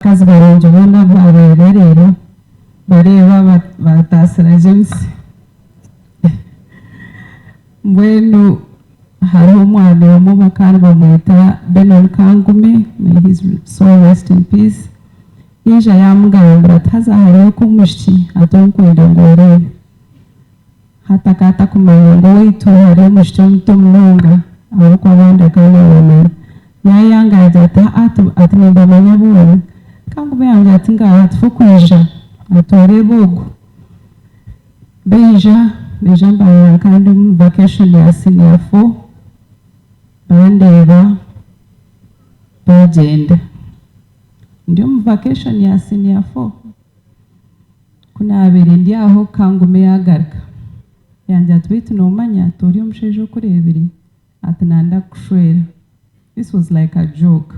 Abakazi barungi boona abu baabaire bareeba, bareeba bataasira James. Mbwenu hariho omwami omwe bakaba nibamweta Benon Kangume, may his soul rest in peace, yaija yaamugambira ati haza hariho omwishiki ati ou ndikwenda ngu oreebe. Hati akaba atakumanya ngu owaitu hariyo omwishiki omuto munonga ahabw'okuba abandi akaba naabamanya. Yaayanga yaagira ati, Aa ati nimbamanya boona. Kangume yaamugira ati, Ngaaha tifa okwija ati oreebe ogu. Baija, baija mbareeba nka ndi omu vacation ya senior four, bandeeba baagyenda. Ndi omu vacation ya senior four. Ku naabaire ndi aho Kangume yaagaruka yangira ati, Beitu noomanya ati ori omushaija okureebire ati nanda kukushwera. This was like a joke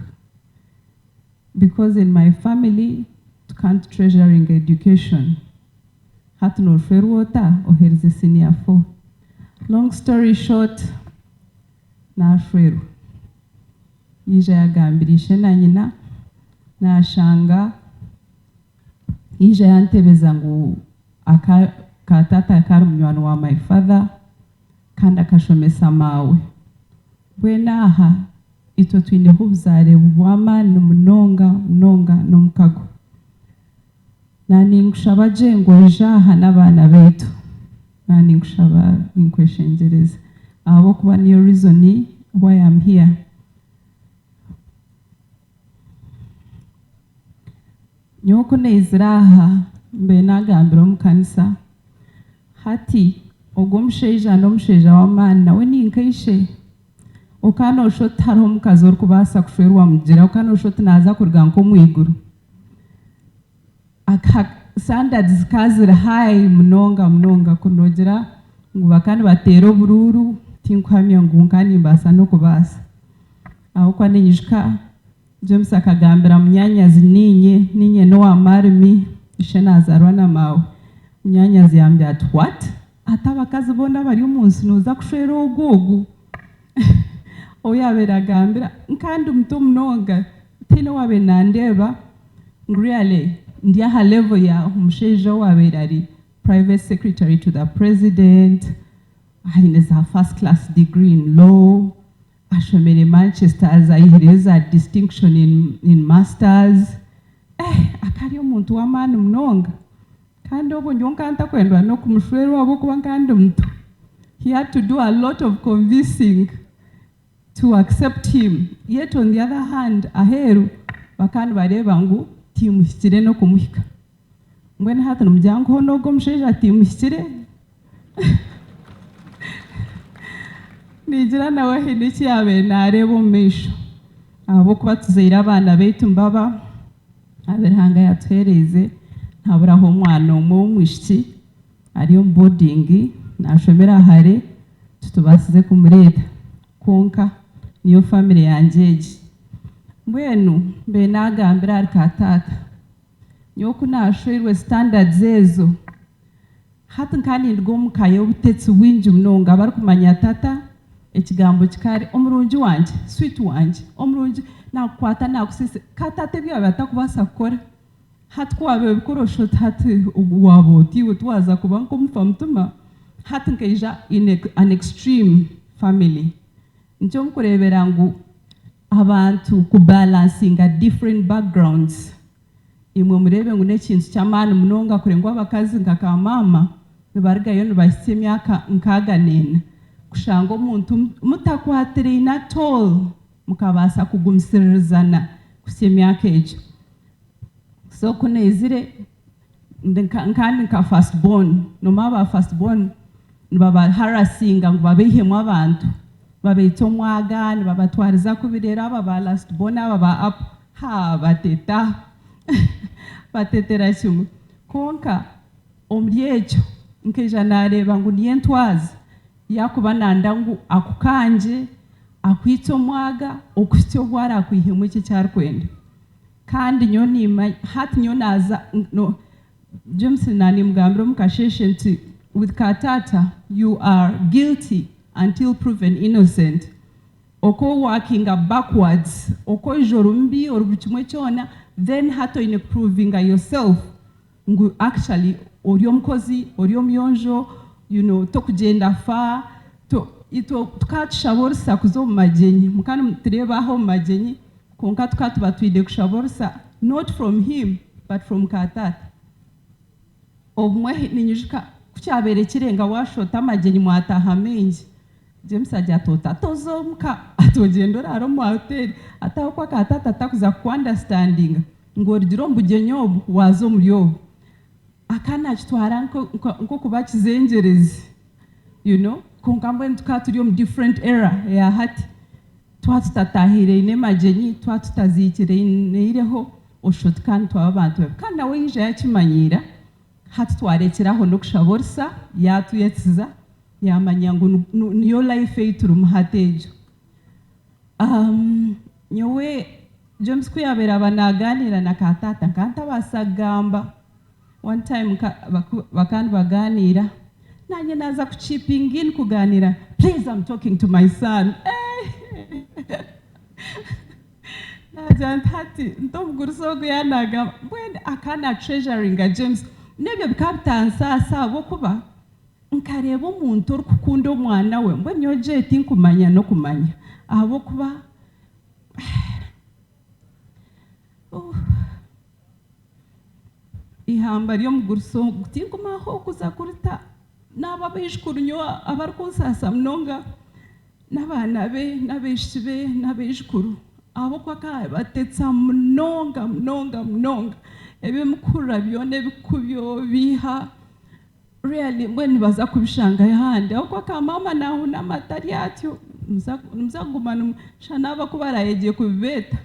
because in my family tukaba nitutreasuringa education. Hati nooshwerwa ota oherize senior four? Long story short, naashwerwa. Yaija yaagambira ishe na nyina, naashanga Yaija yantebeza ngu aka ka taata akaba ari munywani wa my father kandi akashomesa maawe. Mbwenu aha itwe twineho obuzaare bw'amaani munonga munonga n'omukago. Naninkushaba gye ngu oije aha n'abaana baitu. Naninkushaba ninkweshengyereza ahabw'okuba niyo reason why am here. Nyowe ku naizire aha mbaire naagambira omu kanisa, hati ogwo omushaija n'omushaija w'amaani nawe ni nka ishe. Okaba nooshusha oti tihariho mukazi orikubaasa kushwerwa Mugira, okaba nooshusha oti naaza kuruga nk'omu iguru. Standards zikaba ziri high munonga munonga ku noogira ngu bakaba nibateera oburuuru tinkuhamya ngu nkaba nimbaasa n'okubaasa. Ahabw'okuba ninyijuka James akagambira munyaanyazi niinye, niinye n'owa maarimi, ishe naazaarwa na maawe. Munyaanyazi yaamugira ati, What? Ati abakazi boona abari omu nsi nooza kushwera ogu ogu? Ou yaabaire agambira, nka ndi muto munonga, tihaine owaabaire naandeeba ngu really ndi aha level ya omushaija owaabaire ari private secretary to the president, aine za first class degree in law, Ashomire Manchester haza ayihireyo za distinction in masters. Eh akaba ari omuntu w'amaani munonga kandi obwo nyowe nkaba ntakwendwa n'okumushwerwa ahabw'okuba nkaba ndi muto. He had to do a lot of convincing to accept him yet on the other hand aheeru bakaba nibareeba ngu timuhikire n'okumuhika. Mbwenu hati nimugira ngu hoona ogwo omushaija timuhikire? Ningira nawe haine eki yaabaire naareeba omu maisho ahabw'okuba tuzaire abaana baitu mbaba abu Ruhanga yaatuheereize, haburaho omwana omwe w'omwishiki ari omu boarding naashomera hare titubaasize kumureeta kwonka niyo family yangye egi. Mbwenu mbaire naagambira ahari ka taata, nyowe ku naashweirwe standards ezo, Hati nkaba ninduga omu ka y'obutetsi bwingi munonga abarikumanya tata, ekigambo kikaba kiri omurungi wangye, sweet wangye, omurungi, naakukwata naakusiisa, ka tata ebi yaabaire atakubaasa kukora hati ku waabaire obikora oshusha oti hati waaba ota iwe tiwaaza kuba nk'omufamutima, hati nkaija in an extreme family nikyo mukureebera ngu abantu ku balansinga different backgrounds. Imwe mureebe ngu n'ekintu ky'amaani munonga kure ngu abakazi nka ka maama nibarugayo nibahitsya emyaka nkaaga n'ena kushanga omuntu mutakwatiraine at all mukabaasa kugumisiririzana kuhitsya emyaka egyo. So ku naizire nka ndi nka first born, noomanya ba first born nibaba harassinga ngu babaihemu abantu, babaitsa omwaga, nibabatwariza kubi reero aba ba last born aba ba up Haa bateta batetera kimwe kwonka omuri ekyo nkaija nareeba ngu niyo entwaza yakuba nanda ngu akukangye akwitse omwaga okuhitsya obu arakwihemu ekyo eki arikwenda kandi nyowe nimanya hati nyowe naza James nanimugambira omu kasheeshe nti with ka taata you are guilty until proven innocent. Oku owakinga backwards, oku oija ori mubi, ori buri kimwe kyona, then hati oine kuprovinga yourself ngu actually ori omukozi, ori omuyonjo, you know, tokugyenda far, to, itwe tukaba tushaba orusa kuza omu magyenyi, mukaba nimutureeba aha omu magyenyi, kwonka tukaba tuba twine kushaba orusa not from him but from ka taata. Obumwe ninyijuka ku kyabaire kirenga waashota amagyenyi mwataaha maingi, James agira ati otatoza omuka ati ogyende oraare omu hoteeri ati ahabw'okuba ka taata takuza kuku-understandinga ngu orugire omu bugyenyi obu waaza omuri obu. Akaba naakitwara nk'okuba kizengyerezi you know kwonka mbwenu tukaba turi omu different era eya hati. Twaba tutataahireine magyenyi, twaba tutaziikiraneireho, oshusha oti kandi twaba abantu babi. Kandi nawe yaija yaakimanyiira, hati twarekyera aho n'okushaba orusa, yaatwetsiza, yaamanya ngu niyo life ei turimu hati egyo. Nyowe James ku yaabaire aba naagaaniira na ka taata, nkaba ntabaasa kugamba. One time bakaba nibagaaniira, naanye naaza ku chipping in kugaaniira, please I'm talking to my son. Naagira nti hati nti omugurusi ogu yaaba naagamba, mbwenu akaba na treasuringa James. N'ebyo bikaba bitansaasa ahabw'okuba nkareeba omuntu orikukunda omwana we, mbwenu nyowe Jay tinkumanya n'okumanya ahabw'okuba Eihamba ry'omugurusi ogu tinkumaho kuza kurita n'abo abaijukuru nyowe abarikunsaasa munonga n'abaana be n'abaishiki be n'abaijukuru ahabw'okuba akaabatetsa munonga munonga munonga ebi murikuhurira byona ebikubyo biiha really mbwenu nibaza kubishangayo ahandi ahabw'okuba ka maama naahunama atari atyo nimuza kuguma shana abo ku baraayegye kubibeeta.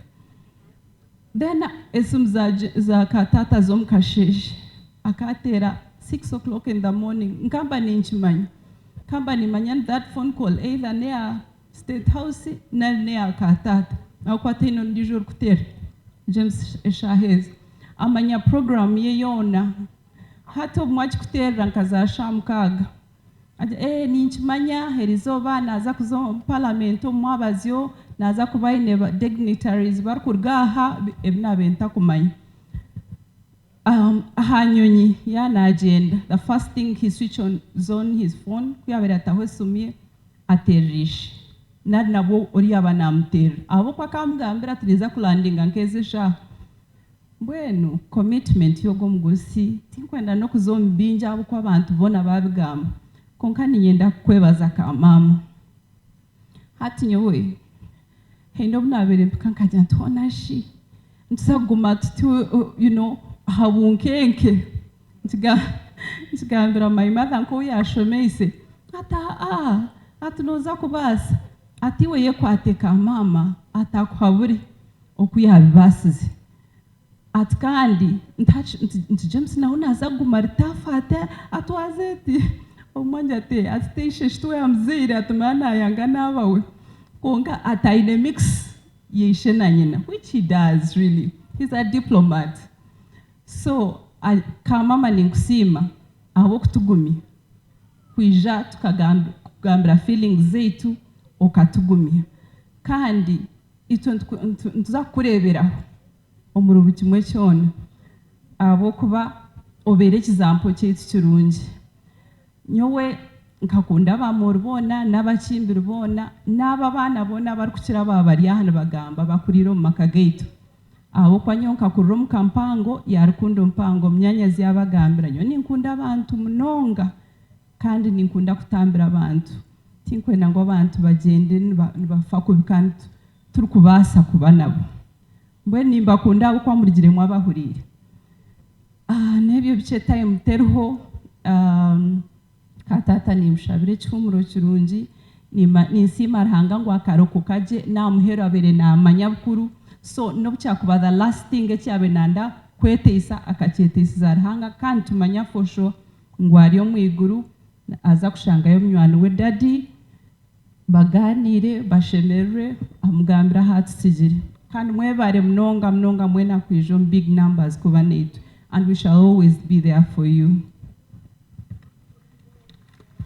Then esimu za za ka taata z'omu kasheeshe akateera six o'clock in the morning nkamba ninkimanya nkamba nimanya nti that phone call either neya state house nari neya ka taata ahabw'okuba tihaine ondiijo orikuteera James eshaaha ezo amanya program ye yoona hati obumwe akikuteerera nka za shaaha mukaaga Agira ee ninkimanya erizooba naaza kuza omu parliament omu mwabazyo naaza kuba aine ba dignitaries barikuruga aha ebi naabaire ntakumanya. Aha nyonyi yaaba naagyenda the first thing he switch on on his phone ku yaabaire ataho esimu ye ateerera ishe nari nabwo ori yaaba naamuteerera ahabw'okuba akaba amugambira ati ninza kulandinga nk'ezi eshaaha. Mbwenu commitment y'ogwo omugurusi tinkwenda n'okuza omu bingi ahabw'okuba abantu boona baabigamba kwonka niinyenda kukwebaza ka maama. Hati nyowe haine obu naabaire mpika nkagira nti hoona shi nituza kuguma tuti you know aha bunkenke nkigambira my mother nk'ou yaashomeise ati aa ati nooza kubaasa ati iwe yekwate ka maama ati akuhabure. Oku yaabibaasize. Ati kandi nti James nawe naaza kuguma ari tough ati atwaze ati obumwe angira ati ati teishe shi tiwe yaamuzaire ati manya naayanga naaba we kwonka ati aine mix ya ishe na nyina which he does really he's a diplomat so ka maama ninkusiima ahabw'okutugumya kwija tukagambira feelings zaitu okatugumya kandi Itwe nituza kukureeberaho omuri buri kimwe kyona ahabw'okuba obaire ekizampo kyaitu kirungi. Nyowe nkakunda Abamoori boona n'Abakimbiri boona n'abo abaana boona abarikukira aba bari aha nibagamba bakuriire omu maka gaitu. Ahabw'okuba nyowe nkakurira omu ka mpango ya rukundo mpango. Munyaanyazi yaabagambira, nyowe ninkunda abantu munonga. Kandi ninkunda kutambira abantu. Tinkwenda ngu abantu bagyende nibafa kubi kandi turikubaasa kuba nabo. Mbwenu nimbakunda ahabw'okuba murugire mwabahuriire. N'ebyo bikye time teriho. Ka taata nimushabira ekihuumuro kirungi. Ninsiima Ruhanga ngu akarokoka gye n'aha muheru abaire naamanya bukuru. So n'obu kyakuba the last thing eki yaabaire nayenda kweteisa akakyeteisiza Ruhanga kandi nitumanya for sure ngu ari omu iguru aza kushangayo munywani we Daddy bagaaniire bashemererwe amugambire ahu atutsigire. Kandi mwebare munonga munonga mwena kwija omu big numbers kuba naitwe and we shall always be there for you.